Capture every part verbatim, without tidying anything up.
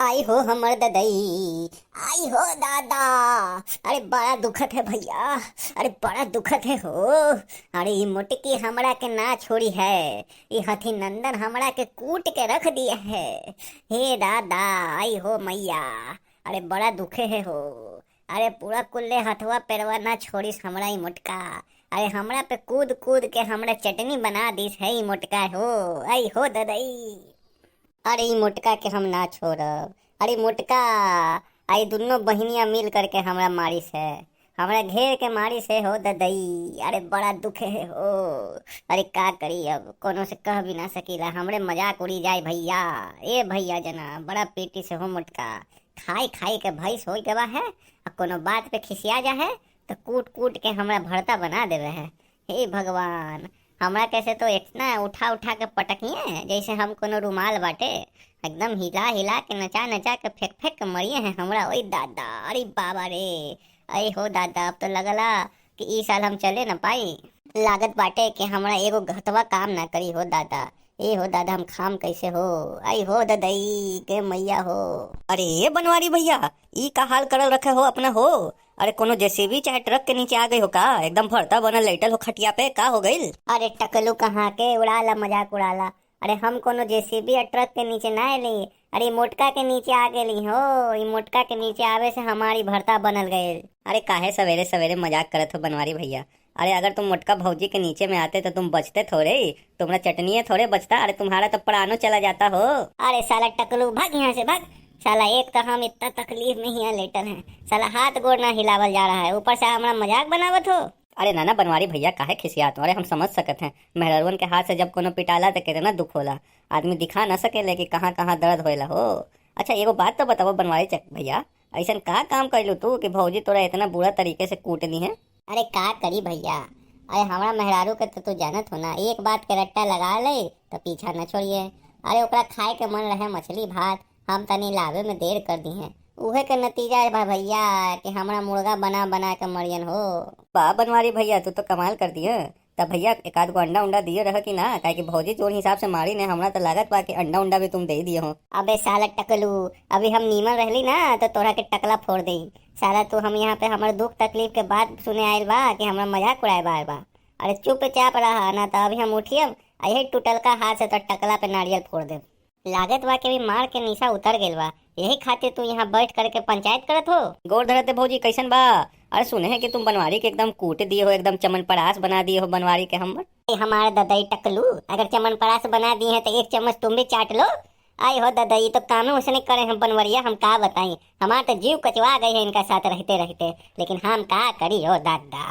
आई हो हमर ददई, आई हो दादा। अरे बड़ा दुखत है भैया, अरे बड़ा दुखत है हो। अरे ई मोटकी हमरा के ना छोड़ी है, ई हथी नंदन हमरा के कूट के रख दिए है। हे दादा, आई हो मैया, अरे बड़ा दुखे है हो। अरे पूरा कुल्ले हथवा पैरवा ना छोड़िस हमरा ई मोटका। अरे हमरा पे कूद कूद के हमरा चटनी बना दिस है ई मोटका हो। आई हो ददई। अरे ई मोटका के हम ना छोड़ब। अरे मोटका, आई दुनो बहिनिया मिल करके हमरा मारिस है, हमरा घेर के मारिस है हो ददई। अरे बड़ा दुख है हो। अरे का करी अब, कोनो से कह भी ना सकीला, हमरे मजाक उड़ी जाए भैया। ए भैया जना, बड़ा पीटी से हो मोटका, खाई खाई के भैंस हो गवा है, आ कोनो बात पे खिसिया जा है तो कूट कूट के हमरा भरता बना देवे है। हे भगवान, हमरा कैसे तो इतना उठा उठा के पटकिए जैसे हम कोनो रुमाल बाटे, एकदम हिला हिला के नचा नचा के फेंक फेंक के मरिए हैं हमरा। ओए दादा, अरे बाबा रे, अरे हो दादा, अब तो लगला कि ई साल हम चले न पाई। लागत बाटे कि हमरा एगो हथवा काम ना करी हो दादा। ए हो दादा, हम खाम कैसे हो? आई हो ददई के मैया हो। अरे ए बनवारी भैया, ई का हाल करल रखे हो अपना हो? अरे कोनो जेसीबी चाहे ट्रक के नीचे आ गई हो का? एकदम भरता बनल लेटल हो खटिया पे, का हो गइल? अरे टकलू कहाँ के, उड़ाला मजाक उड़ाला। अरे हम कोनो जेसीबी या ट्रक के नीचे ना आइली, अरे ई मोटका के नीचे आ गेली हो। ई मोटका के नीचे आवे से हमारी भरता बनल गइल। अरे काहे सवेरे सवेरे मजाक करत हो बनवारी भैया? अरे अगर तुम मोटका भौजी के नीचे में आते तो तुम बचते थोड़े ही, तुम्हारा चटनिए थोड़े बचता, अरे तुम्हारा तो प्राणो चला जाता हो। अरे साला टकलू, भाग यहाँ से भाग। साला एक तो हम इतना तकलीफ में यहाँ लेटल हैं, साला हाथ गोड़ ना हिलावल जा रहा है, ऊपर से हमरा मजाक बनावत हो। अरे नाना बनवारी भैया, काहे खिसियात हो? अरे हम समझ सकत हैं, मेहररुअन के हाथ से जब कोनो पिटाला तो कितना दुख होला, आदमी दिखा ना सकेले कि कहाँ कहाँ दर्द होएला हो। अच्छा एगो बात तो बताओ बनवारी चक भैया, ऐसन का काम कैलू तू कि भौजी तोरा इतना बुरा तरीके से कूट दी है? अरे का करी भैया, अरे हमरा मेहरारू के तो तू जानत हो ना, एक बात के रट्टा लगा ले तो पीछा न छोड़िए। अरे ओकरा खाए के मन रहे मछली भात, हम तनी लावे में देर कर दी हैं, उहे के नतीजा है भा भैया कि हमरा मुर्गा बना बना के मरियन हो। वाह बनवारी भैया, तू तो कमाल कर दिए। तब भैया एक आध गो अंडा उंडा दिए रह कि ना, काहे कि भौजी जोन हिसाब से मारी ने, हमरा तो लागत बा कि अंडा उंडा भी तुम दे दिए हो। अबे साला टकलू, अभी हम नीमन रहली ना तो तोरा के टकला फोड़ दे। साला तू हम यहाँ पे हमर दुख तकलीफ के बात सुने आइल बा कि हमरा मजाक उड़ाए बा, बा। अरे चुपचाप रहा ना तो अभी हम उठियब आ यही टूटल का हाथ से तो टकला पे नारियल फोड़ देब। लागत बा कि अभी मार के निशा उतर गइल बा, यही खातिर तू यहाँ बैठ करके पंचायत करत हो। गोर धरते भौजी, कैसन बा? अरे सुने हैं कि तुम बनवारी के एकदम कूट दिए हो, एकदम चमनपरास बना दिए हो बनवारी के हम। ए, हमारे ददई टकलू, अगर चमनपरास बना दिए हैं तो एक चम्मच तुम भी चाट लो। आई हो ददई, तो कामे उसने करे हैं बनवरिया, हम का बताई, हमार तो जीव कचवा गई है इनका साथ रहते रहते, लेकिन हम का करी हो दादा।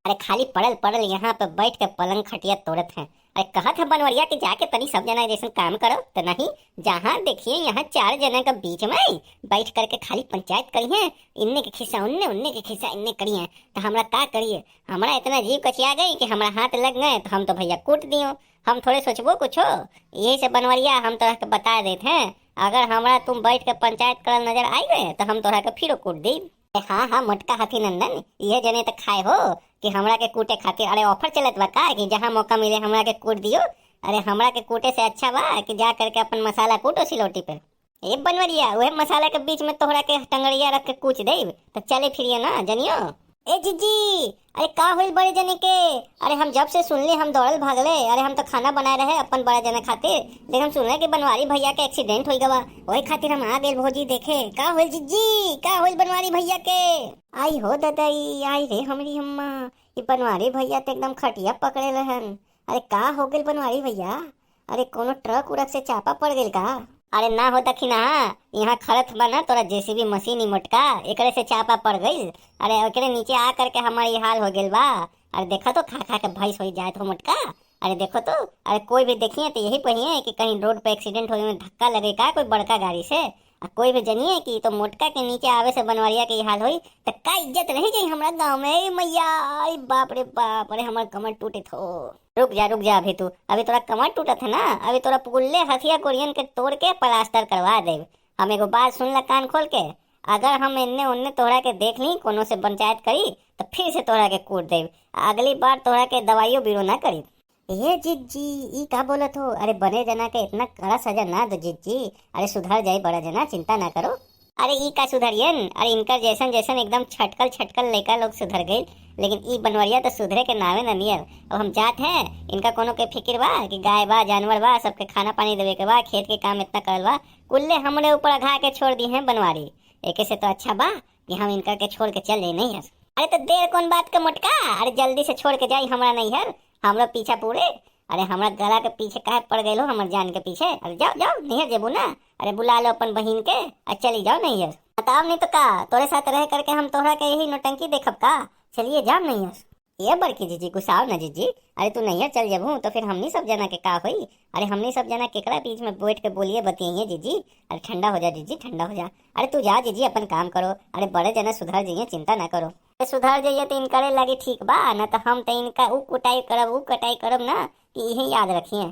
अरे खाली पड़ल पड़ल यहाँ पे बैठ के पलंग खटिया तोड़त हैं। अरे कहत है बनवरिया कि जाके तनी सब जना जैसन काम करो, तो नहीं, जहाँ देखिए यहाँ चार जना के बीच में बैठ करके खाली पंचायत करी हैं, इन्ने के खिस्सा उन्ने, उन्ने के खिस्सा इन्ने करी हैं। तो हमरा का करिए, हमरा इतना जीव कचिया गई कि हमरा हाथ लग गए तो हम तो भैया कूट दियो, हम थोड़े सोचबो कुछो। यही से बनवरिया हम तोरा के बता देत हैं, अगर हमरा तुम बैठ के पंचायत करल नजर आई गए तो हम तोरा के फिरो कूट दी। ए, हाँ, हाँ, मोटका हाथी नंदन, इहे जने त खाए हो कि हमरा के कूटे खातिर। अरे, offer चलत बा का कि जहाँ मौका मिले हमरा के कूट दियो? अरे, हमरा के कूटे से अच्छा बा कि जा करके अपन मसाला कूटो सिलौटी पे। ए बनवरिया, उहे मसाला के बीच में तोहरा के टंगड़िया रख के कूच देब, त चले फिरिए ना, जनियो। ए जीजी, अरे का होइल बड़े जने के? अरे हम जब से सुनली हम दौड़ल भागले। अरे हम तो खाना बनाए रहे अपन बड़ा जने खातिर, लेकिन हम सुने कि बनवारी भैया के accident हो गवा, वही खातिर हम आ गए भौजी देखे। का होइल जीजी, का होइल बनवारी भैया के? आई हो ददई, आई रे हमरी अम्मा, ई बनवारी भैया तो एकदम खटिया पकड़े रहन। अरे का हो गइल बनवारी भैया? अरे कोनो ट्रक उरक से चापा पड़ गइल का? अरे ना हो दखिना, यहाँ खड़त बा ना तोरा जेसीबी मशीन ही मोटका, एकरे से चापा पड़ गइल। अरे एकरे नीचे आ करके हमार ई हाल हो गइल बा। अरे देखो तो खा खा के भैंस हो जाए तो मोटका। अरे देखो तो, अरे कोई भी देखिए तो यही पहिए कि कहीं रोड पे एक्सीडेंट होए में धक्का लगे का कोई बड़का गाड़ी से। आ कोई भी जनिए कि तो मोटका के नीचे आवे से बनवरिया के ई हाल होई, त का इज्जत रह जाई हमरा गाँव में? ए मैया, अरे बाप रे बाप, अरे हमार कमर टूटे थो। रुक जा, रुक जा, अभी तू, अभी तोरा कमर टूटत है ना, अभी तोरा पुगुल्ले हथिया कोरियन के तोड़ के प्लास्टर करवा देब। हम एगो बात सुन ल कान खोल के, अगर हम एन्ने ओन्ने तोहरा के देख ली, कोनो से पंचायत करी, तो फिर से तोहरा के कूट देब। अगली बार तोहरा के दवाइयो बीरो ना करी। ए जिज्जी, ई का बोलत हो? अरे बड़े जना के इतना कड़ा सजा ना दो जिज्जी। अरे सुधर जाई बड़ा जना, चिंता ना करो। अरे ई का सुधरियन? अरे इनकर जैसन जैसन एकदम छटकल छटकल लइका लोग सुधर गइल, लेकिन ई बनवरिया तो सुधरे के नावे ना नियर। अब हम जात है, इनका कोनो के फिकिर बा कि गाय बा, जानवर बा, सबके खाना पानी देवे के बा, खेत के काम इतना करल बा, कुल्ले हमरे ऊपर अघा के छोड़ दी हैं बनवारी। एके से तो अच्छा बा कि हम इनका के छोड़ के चल जाई नैहर। अरे तो देर कौन बात के मोटका, अरे जल्दी से छोड़ के जाई हमरा नैहर, हमरा पीछा पूरे। अरे हमरा गला के पीछे काहे पड़ गइल हो, हमर जान के पीछे? अरे जाओ जाओ, नैहर जेबू ना। अरे बुला लो अपन बहिन के, आ चली जाओ नैहर। बताओ नहीं तो का, तोरे साथ रह करके हम तोहरा के यही नौटंकी देखब का? चलिए जाओ नैहर। ये बड़की जिज्जी, गुस्साओ ना जिज्जी। अरे तू नैहर चल जेबू तो फिर हमनी सब जना के का होई? अरे हमनी सब जना केकरा बीच में बैठ के बोलिए बतियाइए जिज्जी? अरे ठंडा हो जा जिज्जी, ठंडा हो जा। अरे तू जा जिज्जी, अपन काम करो। अरे बड़े जना सुधर जाइए, चिंता ना करो। अरे सुधर जाइए तो इनकरे लगे ठीक बा, ना तो हम तो इनका ऊ कुटाई करब, ऊ कटाई करब ना कि इहे याद रखिए।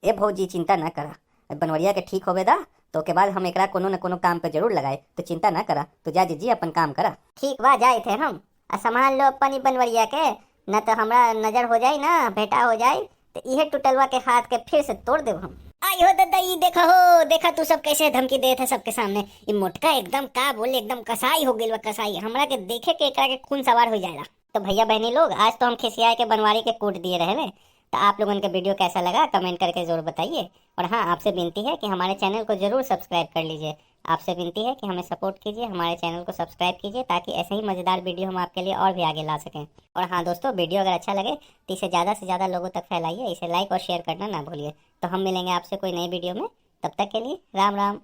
ए भौजी, चिंता ना करा, बनवरिया के ठीक होवे दा, तो के बाद हम एकरा कोनो न कोनो काम पे जरूर लगाए, तो चिंता ना करा, तू जा जिज्जी, अपन काम करा। ठीक बा, जाइत है हम। आ संभाल लो अपन ई बनवरिया के, न तो हमरा नजर हो जाई ना, भेटा हो जाई, तो इहे टुटलवा के हाथ के फिर से तोड़ देब हम। आई हो दादा, ई देखा हो, देखा तू सब कैसे धमकी देत है सबके सामने। ई मोटका एकदम का बोले, एकदम कसाई हो गइल बा, कसाई। हमरा के देखे के एकरा के खून सवार हो जाएला। तो भैया बहनी लोग, आज तो हम खिसिया के बनवारी के कूट दिए रहे, तो आप लोगन के वीडियो कैसा लगा कमेंट करके जरूर बताइए। और हाँ, आपसे विनती है कि हमारे चैनल को जरूर सब्सक्राइब कर लीजिए। आपसे विनती है कि हमें सपोर्ट कीजिए, हमारे चैनल को सब्सक्राइब कीजिए, ताकि ऐसे ही मज़ेदार वीडियो हम आपके लिए और भी आगे ला सकें। और हाँ दोस्तों, वीडियो अगर अच्छा लगे तो इसे ज़्यादा से ज़्यादा लोगों तक फैलाइए, इसे लाइक और शेयर करना ना भूलिए। तो हम मिलेंगे आपसे कोई नई वीडियो में, तब तक के लिए राम राम।